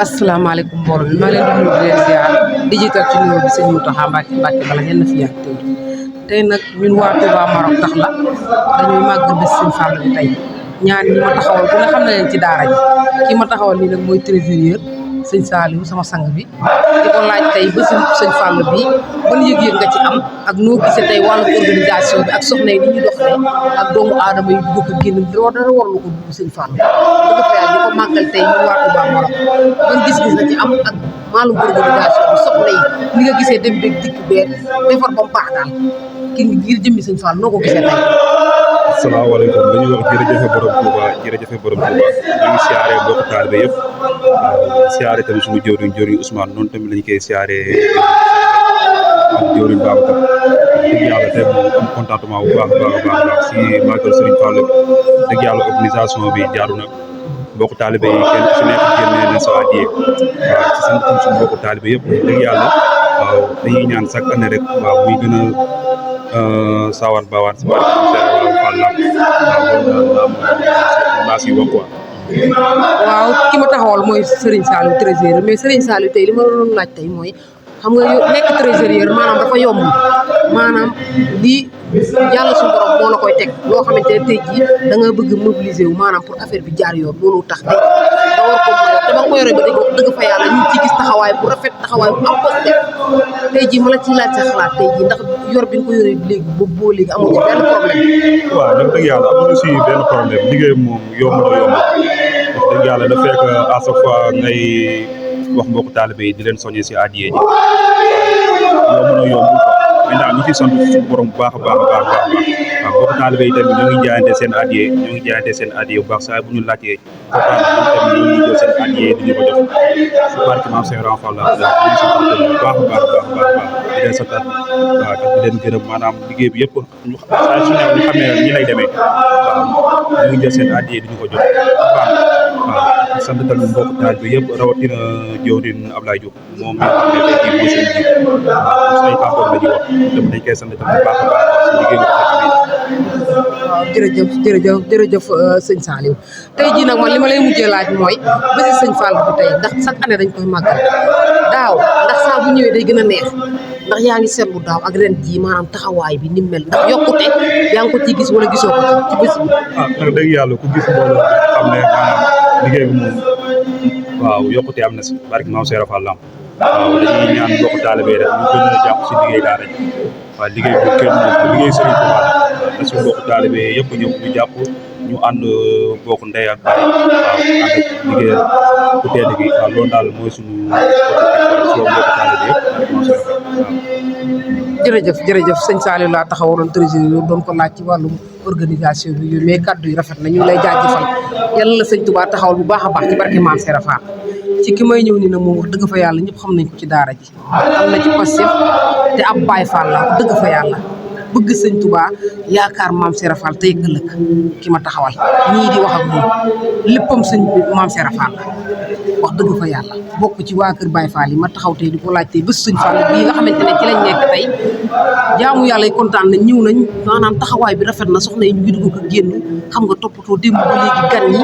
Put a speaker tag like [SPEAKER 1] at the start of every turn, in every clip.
[SPEAKER 1] asalaamaaleykum mbooloo mi maa leen di nuyu di leen ziar di jiital ci nuyoo bi sëñ Mountakha Mbacké bala ngeen na fi yàgg tey nag ñun waa Touba Maroc tax la dañuy màggal bés sëñ Fall bi tey ñaar ñi ma taxawal bu nga xam ne leen ci daara ji ki ma taxawal nii nag mooy trésorier sëñ Saliou sama sang bi di ko laaj tey bésu sëñ Fall bi ban yëg-yëg nga ci am ak noo gisee tey wàllu organisation bi ak soxna yi ni ñu doxalee ak doomu aadama yi dugg ko génn dara warlu ko dugg sëñ Fall dëgg fa yàlla di ko màggal tey ñun waa Touba Maroc ban gis-gis nga ci am ak wàllu organisation bi soxna yi ni nga gisee dem beeg dikk beeg defar ba mu baax daal ki ngir jëmmi sëñ Fall noo ko gisee tey.
[SPEAKER 2] asalaamaaleykum dañuy wax jërëjëf borom Touba jërëjëf borom Touba ñu ngi siyaare mbokk taalibe yëpp siyaare tamit suñu jëwriñ Ousmane noonu tamit lañu koy siyaare ak jëwriñ Babacar dëgg yàlla tey moom am contentement bu baax a baax si màggal Serigne Fall dëgg yàlla organisation bi jaaru na mbokk taalibe yi kenn ku si nekk génnee na sa addiya waaw ci sant tam suñu mbokk taalibe yëpp dëgg yàlla waaw dañuy ñaan chaque année rek waaw muy gën a sawar baawaan si barke Fall naa si wax quoi.
[SPEAKER 1] waaw ki ma taxawal mooy Serigne Saliou trésorier mais Serigne Saliou tey li ma doon laaj tey mooy xam nga nekk trésorier maanaam dafa yomb maanaam lii yàlla suñu borom moo la koy teg loo xamante ne tey jii da nga bëgg mobiliser wu maanaam pour affaire bi jaar yoon loolu tax tey da war ko mën te ba nga ko yoree ba dëgg fa yàlla ñu ngi ci gis taxawaay bu rafet taxawaay bu am positif tey jii ma la ciy laaj sa xalaat tey jii ndax yor bi nga ko yoree léegi boo léegi amoo ci benn problème.
[SPEAKER 2] waaw dëgg yàlla amuñu si benn problème liggéey moom yomb na yomb wax dëgg yàlla da fekk à chaque fois ngay wax mbokk taalibe yi di leen soññee si addiya ji yomb na yomb mais daal ñu ciy sant suñu borom bu baax a baax waaw mbokk taalibe yi tamit ñoo ngi jaayante seen addiya bu baax saa bu ñu laajtee pourtant ñun tamit ñoo ngi jël seen addiya di ñu ko def su barke maam Cheikh Ibra Fall la ñu ngi sant bu baax a baax di leen santaat waaw di leen gërëm maanaam liggéey bi yëpp ñu saa su ne ñu xam ne ñi lay demee waaw ñoo ngi jël seen addiya di ñu ko jox waaw sant tamit mbokk taalibe yëpp rawatina jëwriñ Ablaye Diop moom mi nga xam ne tey jii mooy suñu jiit waaw say kàddu la ñuy wax tamit dañ koy sant tamit bu baax a baax si liggéey bi
[SPEAKER 1] waaw jërëjëf sëñ Saliou tey jii nag man li ma lay mujjee laaj mooy bési sëñ Fall bu tey ndax chaque année dañ koy màggal daaw ndax saa bu ñëwee day gën a neex ndax yaa ngi seetlu daaw ak ren jii maanaam taxawaay bi ni mel ndax yokkute yaa ngi ko ciy gis wala gisoo ko ci bés bi.
[SPEAKER 2] ndax dëgg yàlla ku gis mbooloo xam ne maanaam liggéey bi moom waaw yokkute am na si barke maam Cheikh Ibra Fall waaw dañuy ñaan mbokk taalibe rek ñu gën a jàpp si liggéey daara ji waaw liggéey bu kenn liggéey Serigne Touba la si mbokk taalibe yëpp ñëw ñu jàpp ñu ànd bokk ndey ak baay waaw ànd ak liggéey ku tedd gi waaw loolu daal mooy suñu mbokk taalibe yëpp barke maam Cheikh Ibra waaw.
[SPEAKER 1] jërëjëf sëñ Saliou laa taxawaloon trésorier doon ko laaj ci wàllum organisation bi mais kaddu yi rafet na ñu lay jaajëfal yàlla la sëñ Touba taxawal bu baax a baax ci barke maam Cheikh Ibra Fall ci ki may ñëw nii nag moom wax dëgg fa yàlla ñëpp xam nañ ko ci daara ji am na ci passif te ab Baay Fall la wax dëgg fa yàlla bëgg sëñ Touba yaakaar maam Cheikh Ibra Fall tey ëllëg ki ma taxawal ñii di wax ak moom léppam sëñ maam Cheikh Ibra Fall la wax dëgg fa yàlla bokk ci waa kër Baye Fall yi ma taxaw tey di ko laaj tey bés sëñ Fall bii nga xamante ne ci lañ nekk tey jaamu yàlla yi kontaan nañ ñëw nañ maanaam taxawaay bi rafet na soxna yi ñu ngi dugg ko génn xam nga toppatoo démb ba léegi gan ñi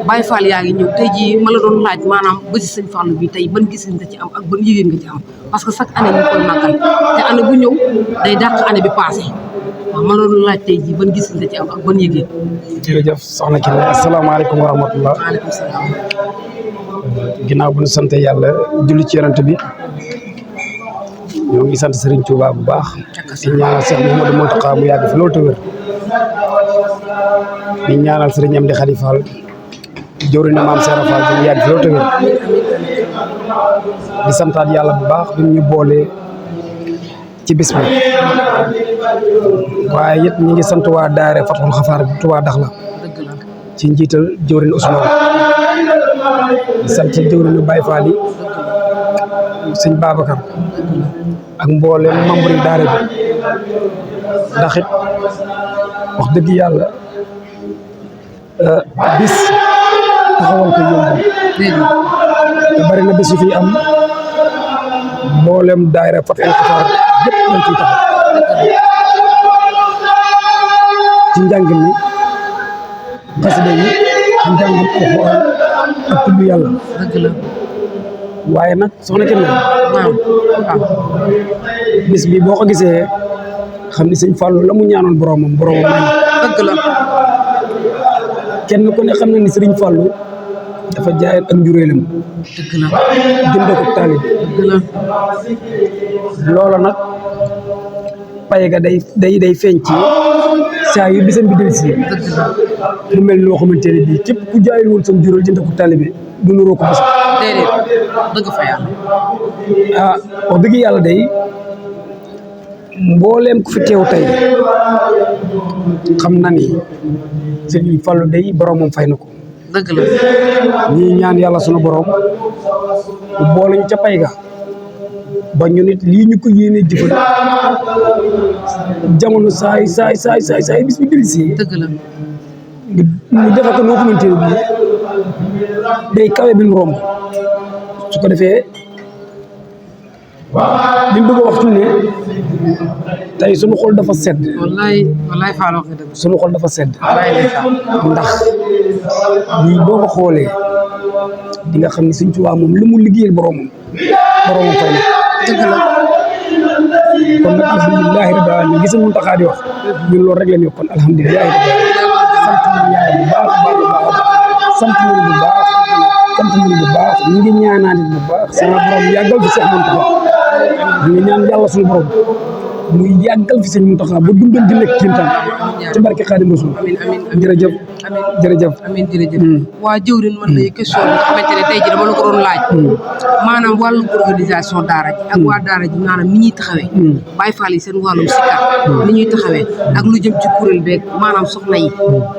[SPEAKER 1] Baye Fall yaa ngi ñëw tey jii ma la doon laaj maanaam bési sëñ Fall bi tey ban gis nga ci am ak ban yëgéen nga ci am parce que chaque année ñu koy màggal te année bu ñëw day dàq année bi passé waaw ma la doon laaj tey jii ban gis nga ci am ak ban yëgéen.
[SPEAKER 3] jërëjëf soxna Kine asalaamaaleykum wa rahmatullah.
[SPEAKER 1] waaleykum salaam.
[SPEAKER 3] ginnaaw bu ñu sant yàlla julli ci yonent bi ñoo ngi sant Serigne Touba bu baax di ñaanal Cheikh Mouhamadou Mountakha mu yàgg fi loolu te wér di ñaanal Serigne Amdi Khady Fall jëwriñ na maam Cheikh Ibra Fall mu yàgg fi loolu te wér di santaat yàlla bu baax bi ñu boole ci bis bi waaye it ñu ngi sant waa daare Fathul Xafaar bi Touba Daxla ci njiital jëwriñ Ousmane di sant jëwriñu Baye Fall yi sëñ Babacar ak mboolem membre yi daara bi ndax it wax dëgg yàlla bis taxawal ko yomb te bari na bis yu fi am mboolem daayira Fathul Xafaar yëpp lañ ciy taxaw ci njàng mi xasida yi ci njàngum alxuraan ak tudd yàlla
[SPEAKER 1] dëgg la
[SPEAKER 3] waaye nag soxna Kine
[SPEAKER 1] waaw waaw
[SPEAKER 3] bis bi boo ko gisee xam ni sëñ Fallou la mu ñaanoon boromam may
[SPEAKER 1] dëgg la
[SPEAKER 3] kenn ku ne xam na ni sëriñ Fallou dafa jaayat ak njuréelam
[SPEAKER 1] dëgg la
[SPEAKER 3] jëndee ko taalib
[SPEAKER 1] dëgg la
[SPEAKER 3] loola nag pay ga day feeñ ci saa yu bisam bi del si
[SPEAKER 1] dëgg la
[SPEAKER 3] mu mel loo xamante ne bii képp ku jaayul woon sam juróol jënd ko taalibe du nuroo ko bis
[SPEAKER 1] déedéet dëgg fa yàlla
[SPEAKER 3] wax dëgg yàlla day mbooleem ku fi teew tey xam na ni Sëriñ Fallu day boromam fay na ko
[SPEAKER 1] dëgg la
[SPEAKER 3] ñii ñaan yàlla sunu borom bu boole ñu ca pay ga ba ñu nit lii ñu ko yéenee jëfal jamono saay bis bi delsi
[SPEAKER 1] dëgg la
[SPEAKER 3] ñu defe ko noo xamante ne bii day kawe bi nu romb su ko defee li mu bëgg a wax ne tey sunu xol dafa sedd
[SPEAKER 1] wallaay Fallou wax dëgg
[SPEAKER 3] sunu xol dafa sedd
[SPEAKER 1] wallaay ndeysaan
[SPEAKER 3] ndax lii boo ko xoolee di nga xam ne Sëñ Tuubaa moom li mu liggéeyal boromam fay na
[SPEAKER 1] dëgg la
[SPEAKER 3] kon nag alhamdulilahi rabbil alamin gis nga Muntaxa di wax ñun loolu rek la ñu kon alhamdulilahi rabbil alamin sant nañu yàlla bu baax sant nañu bu baax ñu ngi ñaanaat bu baax sama borom yàggal fi Seex Muntaxa ñu ngi ñaan yàlla suñu borom muy yàggal fi Sëñ Muntaxa ba dundal di nekk kéemtaan ci barke Xaadimu Rasuul jërëjëf
[SPEAKER 1] amiin jërëjëf waa jëwrin man lay question bi nga xamante ne tey ji dama la ko doon laaj maanaam wàllum organisation daara ji ak waa daara ji maanaam ni ñuy taxawee Baay Faal yi seen wàllum sikar ni ñuy taxawee ak lu jëm ci kuréel beeg maanaam soxna yi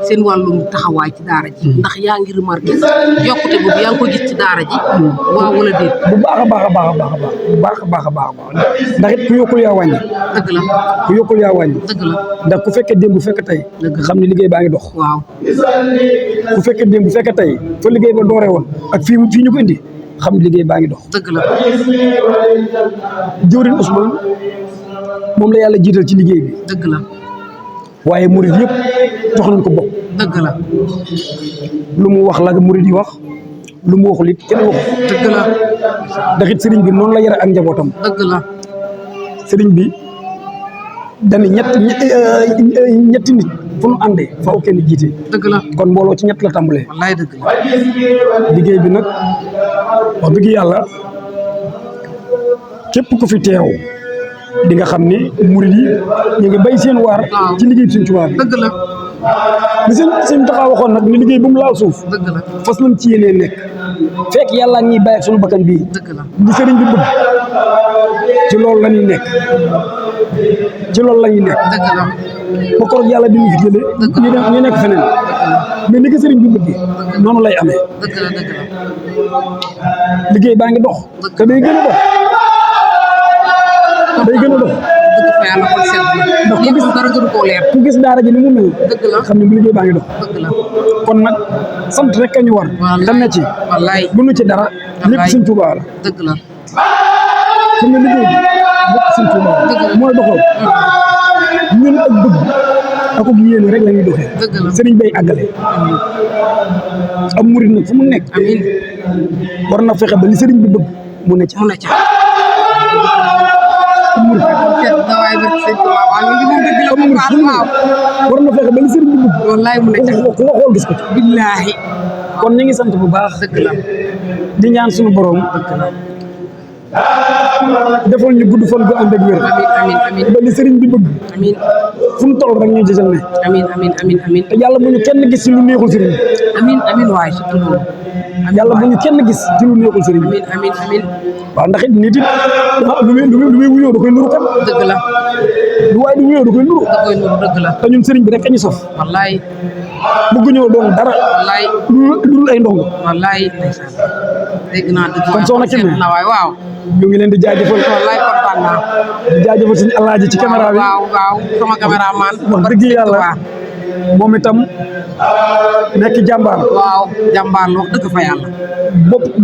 [SPEAKER 1] seen wàllum taxawaay ci daara ji ndax yaa ngi remarqué yokkute boobu yaa ngi ko gis ci daara ji waaw wala déet
[SPEAKER 3] bu baax a baax ndax it ku yokkul yaa wàññi
[SPEAKER 1] dëgg la
[SPEAKER 3] ku yokkul yaa wàññi
[SPEAKER 1] dëgg la
[SPEAKER 3] ndax ku fekkee démb bu fekk tey xam ni liggéey baa ngi dox
[SPEAKER 1] waaw
[SPEAKER 3] bu fekkee démb bu fekkee tey fa liggéey ba dooree woon ak fii ñu ko indi xam ni liggéey baa ngi dox
[SPEAKER 1] dëgg la
[SPEAKER 3] jëwriñ Ousmane moom la yàlla jiital ci liggéey bi
[SPEAKER 1] dëgg la
[SPEAKER 3] waaye murid yëpp jox nañ ko bopp
[SPEAKER 1] dëgg la
[SPEAKER 3] lu mu wax la murid yi wax lu mu waxul it kenn waxu
[SPEAKER 1] dëgg la
[SPEAKER 3] ndax it sëriñ bi noonu la yare ak njabootam
[SPEAKER 1] dëgg la
[SPEAKER 3] sëriñ bi dañu ñetti nit fu nu àndee faaw kenn jiite
[SPEAKER 1] dëgg la
[SPEAKER 3] kon mbooloo ci ñett la tàmbalee
[SPEAKER 1] wallaay dëgg la
[SPEAKER 3] liggéey bi nag wax dëgg yàlla képp ku fi teew di nga xam ni murid yi ñu ngi bay seen waar ci liggéey bi Sëñ Tuubaa bi
[SPEAKER 1] dëgg la
[SPEAKER 3] li seen taxaa waxoon nag ni liggéey bu mu laal suuf
[SPEAKER 1] dëgg la
[SPEAKER 3] fas nañ ci yéenee nekk fekk yàlla ñuy bàyyi ak sunu bakkan bii
[SPEAKER 1] dëgg la
[SPEAKER 3] di sëriñ bi bëgg ci loolu la ñuy nekk
[SPEAKER 1] dëgg la
[SPEAKER 3] ba koroog yàlla di ñu fi jëlee ñu nekk feneen mais ni ko sëriñ bi bëggee noonu lay amee
[SPEAKER 1] dëgg la
[SPEAKER 3] liggéey baa ngi dox te day gën a dox
[SPEAKER 1] dëgg fa yàlla kon seet na ndax ku gis dara gënu koo leer
[SPEAKER 3] ku gis daara ji ni mu mel
[SPEAKER 1] dëgg la
[SPEAKER 3] xam ne bu liggéey baa ngi dox
[SPEAKER 1] dëgg la
[SPEAKER 3] kon nag sant rek a ñu war te ne ci
[SPEAKER 1] wallaay
[SPEAKER 3] bu nu ci dara lépp Sëñ Tuubaa la
[SPEAKER 1] dëgg la
[SPEAKER 3] xam ne liggéey bi lépp Sëñ Tuubaa la mooy doxal ñun ak bëgg ak yéene rek la ñuy doxee
[SPEAKER 1] dëgg la
[SPEAKER 3] sëriñ bay àggale am murid nag fu mu nekk
[SPEAKER 1] amiin
[SPEAKER 3] war na fexe ba li sëriñ bi bëgg mu ne ca
[SPEAKER 1] war
[SPEAKER 3] na fexe ba li sëriñ bi bëgg
[SPEAKER 1] wallaay mu ne ca
[SPEAKER 3] ku la xool gis ko
[SPEAKER 1] billaahi
[SPEAKER 3] kon ñu ngi sant bu baax
[SPEAKER 1] dëgg la
[SPEAKER 3] di ñaan suñu borom defal ñu gudd fan gu ànd ak wér
[SPEAKER 1] amiin
[SPEAKER 3] ba li sëriñ bi bëgg
[SPEAKER 1] amiin
[SPEAKER 3] fu mu toll rek ñu jëjal ne
[SPEAKER 1] amiin
[SPEAKER 3] te yàlla bu ñu kenn gis ci lu neexul sëriñ bi
[SPEAKER 1] amiin waay surtout loolu
[SPEAKER 3] yàlla bu ñu kenn gis ci lu neexul sëriñ bi
[SPEAKER 1] amiin
[SPEAKER 3] waaw ndax it nit it lu muy wuyoo da koy nuru kat
[SPEAKER 1] dëgg la
[SPEAKER 3] lu waaye di wuyoo da koy nuru
[SPEAKER 1] dëgg la
[SPEAKER 3] te ñun sëriñ bi rek a ñu saf
[SPEAKER 1] wallaay
[SPEAKER 3] bëgguñoo doon dara
[SPEAKER 1] wallaay
[SPEAKER 3] lu dul ay ndongo
[SPEAKER 1] wallaay ndeysaan dégg naa dëgg
[SPEAKER 3] kon soxna Kine
[SPEAKER 1] na waay waaw
[SPEAKER 3] ñu ngi leen di jaajëfal
[SPEAKER 1] wallaay kontaan naa
[SPEAKER 3] di jaajëfal suñu alaaji ci caméra bi
[SPEAKER 1] waaw sama caméraman
[SPEAKER 3] wax dëgg yàlla moom itam nekk jàmbaar
[SPEAKER 1] waaw jàmbaar la wax dëgg fa yàlla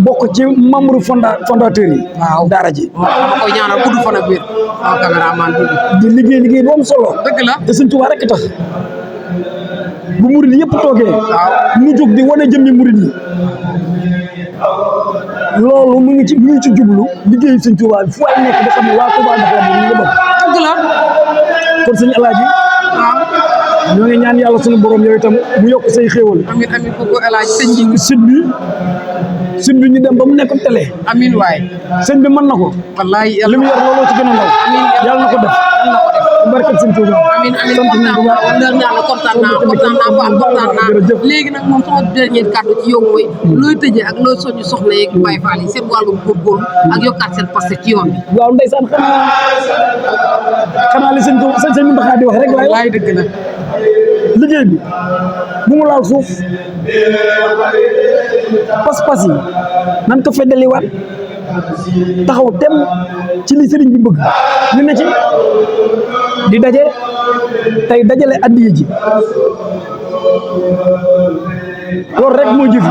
[SPEAKER 3] bokk ci membre fondateur yi
[SPEAKER 1] waaw
[SPEAKER 3] daara ji
[SPEAKER 1] dama koy ñaanal gudd fan ak wér sama caméraman
[SPEAKER 3] di liggéey bu am solo
[SPEAKER 1] dëgg la
[SPEAKER 3] te Sëñ Tuubaa rek tax bu murid yëpp toogee
[SPEAKER 1] waaw
[SPEAKER 3] mu jóg di wane jëmmi murid yi loolu mu ngi ci jublu liggéeyu sëñ Touba fu ay nekk da xam ne waa Touba Dakhla bi ñu ngi bokk.
[SPEAKER 1] dëgg la.
[SPEAKER 3] kon sëñ Alaaji ñoo ngi ñaan yàlla sunu borom yow itam mu yokk say xéewal.
[SPEAKER 1] amiin amiin kooku El Hadj sëñ bi.
[SPEAKER 3] site bi ñu dem ba mu nekk télé.
[SPEAKER 1] amiin waay.
[SPEAKER 3] sëñ bi mën na ko.
[SPEAKER 1] wallaay
[SPEAKER 3] li mu yor looloo ci gën a ndaw.
[SPEAKER 1] amiin
[SPEAKER 3] yàlla na ko def. barkat sëñ Touba.
[SPEAKER 1] amiin kontaan naa léegi nag moom sama dernier kàddu ci yow mooy looy tëjee ak looy soñu soxna yeeg Baye Fall yi seen wàllum góorgóorlu ak yokkaat seen paste ci yoon bi.
[SPEAKER 3] waaw ndeysaan xanaa li sëñ Mountakha di wax rek
[SPEAKER 1] wallaay dëgg la.
[SPEAKER 3] liggéey bi bu mu laal suuf pas-pas yi nan ko feddaliwaat taxaw tem ci li sëriñ bi bëgg ñu ne ci di daje tey dajale addiya ji loolu rek moo jëf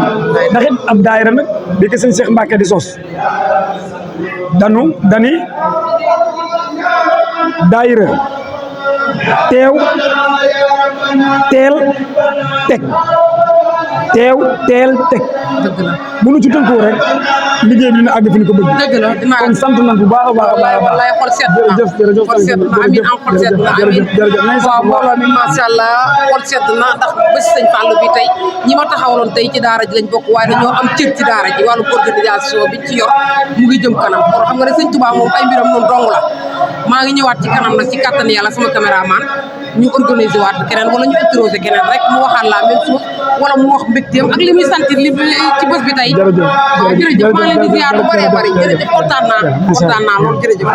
[SPEAKER 3] ndax it ab daayira nag bi ko sëñ Cheikh Mbacke di sos dani daayira teew teel teg
[SPEAKER 1] dëgg la.
[SPEAKER 3] bu nu ci tënkoo rek liggéey bi dina àgg fi ñu ko bëgg.
[SPEAKER 1] dëgg la dinaa
[SPEAKER 3] kon sant nañ bu baax a baax a baax.
[SPEAKER 1] wallaay xol sedd na
[SPEAKER 3] jërëjëf
[SPEAKER 1] xol sedd na amiin am xol sedd na amiin waaw mbooloo mi macha allah xol sedd na ndax bés sëñ Fallou bi tey ñi ma taxawaloon tey ci daara ji lañ bokk waaye dañoo am cër ci daara ji wàllu organisation bi ci yor mu ngi jëm kanam kon xam nga ne sëñ Touba moom ay mbiram moom dong la maa ngi ñëwaat ci kanam nag ci kattan yàlla sama caméraman ñu organiser waat keneen wala ñu interroger keneen rek mu waxaat la même chose wala mu wax mbégteem ak li muy sentir li ci bés bi tey. jërëjëf maa ngi leen di ziar lu bëree bëri jërëjëf kontaan naa lool jërëjëf.